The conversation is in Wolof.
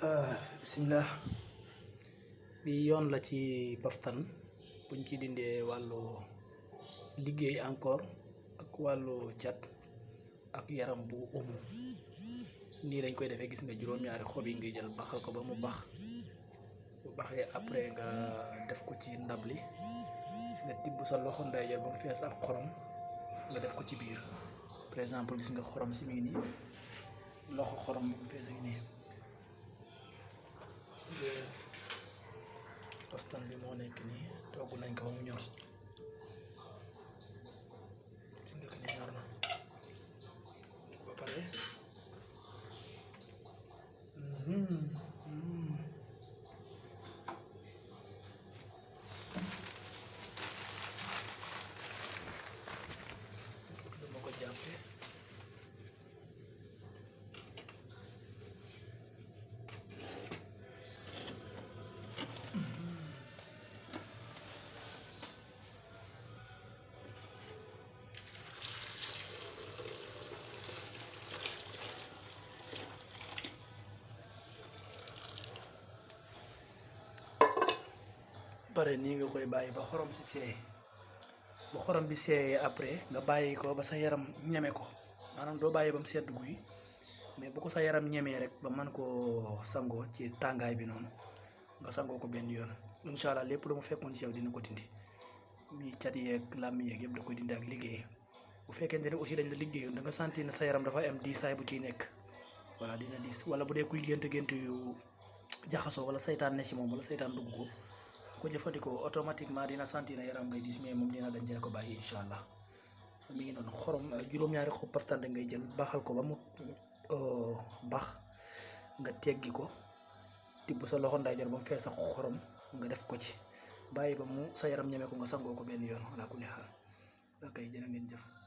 Bismillah. Bi yoon la ci paftan buñ ci dindee wàllu liggéey encore ak wàllu cat ak yaram bu nii lañ koy defee. Gis nga juróom-ñaari xob yi ngay jël baxal ko ba mu bax bu baxee après nga def ko ci ndab li. gis nga tibb sa loxo ndeyjoor ba mu fees ak xorom nga def ko ci biir. par exemple gis nga xorom si mi ngi nii, loxo xorom bu mu fees ak nii. paftan bi moo nekk nii, togg nañ ko ba mu ñor. gis nga ko ni ñor na ba pare. lu ma ko jàppee pare nii nga koy bàyyi ba xorom si seey. bu xorom bi seeyee après nga bàyyi ko ba sa yaram ñeme ko, maanaam doo bàyyi ba mu sedd guy, mais bu ko sa yaram ñemee rek ba mën koo sangoo ci tàngaay bi noonu nga sangoo ko benn yoon. incha allah lépp lu mu fekkoon ci yow dina ko dindi, mi cat yeeg làmm yeeg yëpp da koy dindi ak liggéey. bu fekkente ne aussi dañ la liggéeyoon da nga sentir ne sa yaram dafa am diisaay bu ciy nekk, voilà dina diis. wala bu dee kuy gént yu jaxasoo wala saytaan ne ci moom wala saytaan dugg ko jëfandikoo automatiquement dina sentir ne yaram ngay diis, mais moom dina dañ dina ko bàyyi incha allah. mi ngi noonu xorom juróom-ñaari xob paftan ngay jël baxal ko ba mu bax nga teggi ko, tibb sa loxo ndeyjoor ba mu fees ak xorom nga def ko ci, bàyyi ba mu sa yaram ñeme ko nga sangoo ko benn yoon. wala kulli xaal. ok jërë ngeen jëf.